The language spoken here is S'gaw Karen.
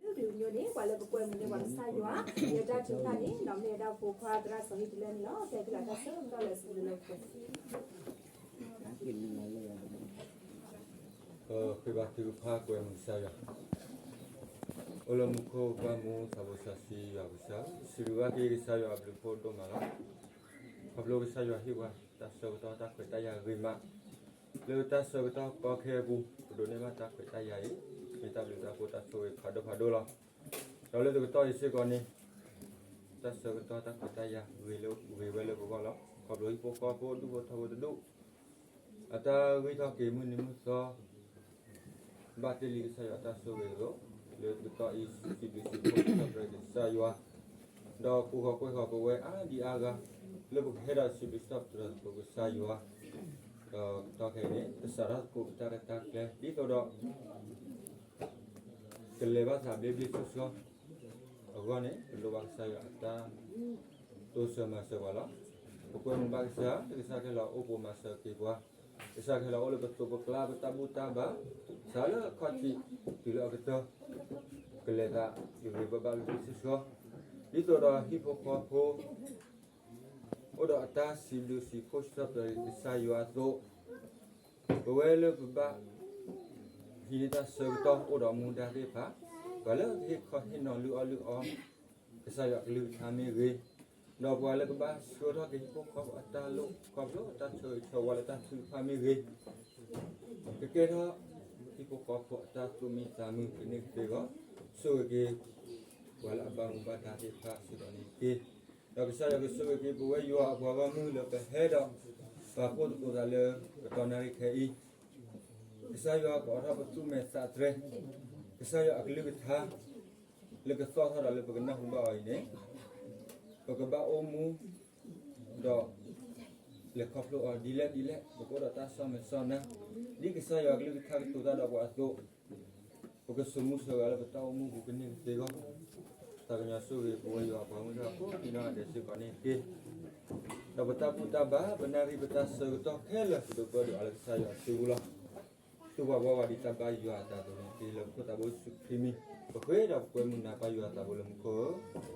ဒုးဒုးညိန့ၣ် ပှၤလၢပကွဲမုာ်န့ၢ်ပှၤကစၢ်ယွၤ ယတၢ်ထုကဖၣ်န့ၣ် ဒီးမ့ၢ်ဝဲဒၣ်ဖိခွါသရၣ်စီၤဟံၣ်တလၢန့ၣ်လီၤ. ကဲကလးတၢ်ဆၢကတီၢ်လၢအစုပူၤလၢ ပဃ့ဘါထုကဖၣ်ကွဲမုာ်ကစၢ်ယွၤ, အိၣ်လၢမူခိၣ်ဘၣ်မူ သးဘိစီဆှံယွၤကစၢ်, စံးဘျုးဘၣ်က့ၤကစၢ်ယွၤအဘျုးဖးဒိၣ်မးလီၤ. ခီဖျိကစၢ်ယွၤဟ့ၣ်ပှၤတၢ်ဆၢကတီၢ်တၢ်ခွဲးတၢ်ယာ်ဂ့ၤမး, လၢတၢ်ဆၢကတီၢ်ကီခဲအပူၤ ပဒိးန့ၢ်ဘၣ်တၢ်ခွဲးတၢ်ယာ်အံၤ မ့ၢ်တၢ်ဘျုးတၢ်ဖှိၣ်တၢ်ဆိၣ်ဂ့ၤဖးဒိၣ်ဖးဒိၣ်လီၤ. ဒီးလၢတကတီၢ်အံၤစ့ၢ်ကီးန့ၣ် တၢ်ဆၢကတီၢ်တၢ်ခွဲးတၢ်ယာ်ဂ့ၤလၢ ဂ့ၤဝဲလၢပဂီၢ်လီၤ. ခီဖျိဟံၣ်ဖိဃီဖိဒူၣ်ဖိထၢဖိတဒူၣ် အတၢ်ဂံၢ်ထီၣ်က့ၤမုၢ်နံၤမုၢ်သီ ဘၣ်တ့ၢ်လံကစၢ်ယွၤအတၢ်ဆိၣ်ဂ့ၤအသိး, လၢတကတီၢ်အံၤ စံးဘျုးစံးဖှိၣ်စံးထီၣ်ပတြၢၤကစၢ်ယွၤ, ဒီးကိးဃီၤကွဲဃီၤပဝဲအါဒံအါဂၤ လၢပကဟဲဒီးစံးဘျုးစံးထီၣ်ပတြၢၤသကိးကစၢ်ယွၤ, ဒီးတကတီၢ်ခဲအံၤန့ၣ် ပစးထီၣ်သကိးပတၢ်ရဲၣ်တၢ်ကျဲၤ ဒ်သိးဒီး ကလဲၤဘၣ်သးဘျ့ဘျ့ဆှီဆှီအဂီၢ်န့ၣ် ပလိၣ်ဘၣ်ကစၢ်ယွၤအတၢ်တိစၢၤမၤစၢၤပှၤလီၤ. ပကွဲမုာ်ဘၣ်ကစၢ်, ကစၢ်ခဲလၢာ်အိၣ်ပိာ်မၤစၢၤက့ၤပှၤ, ကစၢ်ခဲလၢာ်အိၣ်လၢပသိးပကျါပတၢ်ဘူၣ်တၢ်ဘါ, စးလၢအခီၣ်ထံးတုၤလၢအကတၢၢ်, ကလဲၤသးဂ့ၤဂ့ၤဘၣ်ဘၣ်လၢဆှီဆှီ, ဒ်သိးဒီးဟံၣ်ဖိဃီဖိ အိၣ်ဒီးအတၢ်စံးဘျုးစံးဖှိၣ်စံးထီၣ်ပတြၢၤကစၢ်ယွၤအသိး, ပဝဲလၢပဘၣ်ဟံးန့ၢ်တၢ်ဆၢကတီၢ်အိၣ်ဒီးမူဒါသ့ၣ်တဖၣ်, ပှၤလၢကဟ့ၣ်ခီဟ့ၣ်နီၤလုၢ်အီၣ်လုၢ်အီ ကစၢ်ယွၤအကလုၢ်ကထါမ့ၢ်ဂ့ၤ, ဒီးပှၤလၢကဘၣ်ဆှၢထီၣ်က့ၤဟံၣ်ဖိဃီဖိအတၢ်လိၣ်ခီဖျိတၢ်ဆၢဂ့ၤဆၢဝါလၢတၢ်ထုကဖၣ်မ့ၢ်ဂ့ၤ, ကကဲထီၣ်ဟံၣ်ဖိဃီဖိအတၢ်သူၣ်မံသးမုာ်ကန့ၢ်ကသ့အဂီၢ်, ဆိၣ်ဂ့ၤက့ၤ ပှၤလၢအဘၣ်မူဘၣ်ဒါသ့ၣ်တဖၣ်စ့ၢ်ကီးန့ၣ်တက့ၢ်. ဒီးကစၢ်ယွၤကဆိၣ်ဂ့ၤက့ၤပဝဲယွၤအပှၤဂီၢ်မုၢ်လၢပဟဲဒီး ပာ်ဖှိၣ်သကိးသးလၢ ကတီၢ်နၣ်ရံၣ်ခဲအံၤ, ကစၢ်ယွၤကအိးထီၣ်ပသူၣ်မဲာ်သးတြဲၤ, ကစၢ်ယွၤအကလုၢ်ကထါ လၢကသီၣ်ထီၣ်ဒီးလၢပကနၢ်ဟူဘၣ်အီၤအံၤန့ၣ်, ပကဘၣ်အိၣ်မူ ဒီး လဲၤခီဖျိအီၤဒ်လဲၣ်ဒ်လဲၣ် ပကအိၣ်ဒီးတၢ်ဆီၣ်မဲာ်ဆီၣ်နါ, ဒ်ကစၢ်ယွၤအကလုၢ်ကထါကတိၤတၢ်ဒီးပှၤအသိး, ပကဆိးမူဆိးဂၤလၢပတၢ်အိၣ်မူပူၤကန့ၢ်ကသ့အဂီၢ်, သးကညီၤဆိၣ်ဂ့ၤပဝဲယွၤအပှၤမုၢ်ဒၢကိးဒံနီၢ်ဂၤဒဲးစ့ၢ်ကီးန့ၣ်တက့ၢ်. ဒီးပတၢ်ဘူၣ်တၢ်ဘါ ပနၣ်ရံၣ်ပတၢ်ဆၢကတီၢ်ခဲလၢာ် ပဒိးပၢဒိးအါလၢကစၢ်ယွၤအစုပူၤလီၤ. တူၢ်ဘၣ်ဝဲဝဲဒ်တၢ်ဘါယွၤအသးအသိးန့ၣ်တက့ၢ်. လၢပခိၣ်သးဘိယ့ၣ်ၡူးခရံာ်မံၤ ပဃ့ဒီးပကွဲမုာ်နၤပၢ်ယွၤအသးဘိလၢမူခိၣ်ဧၢ.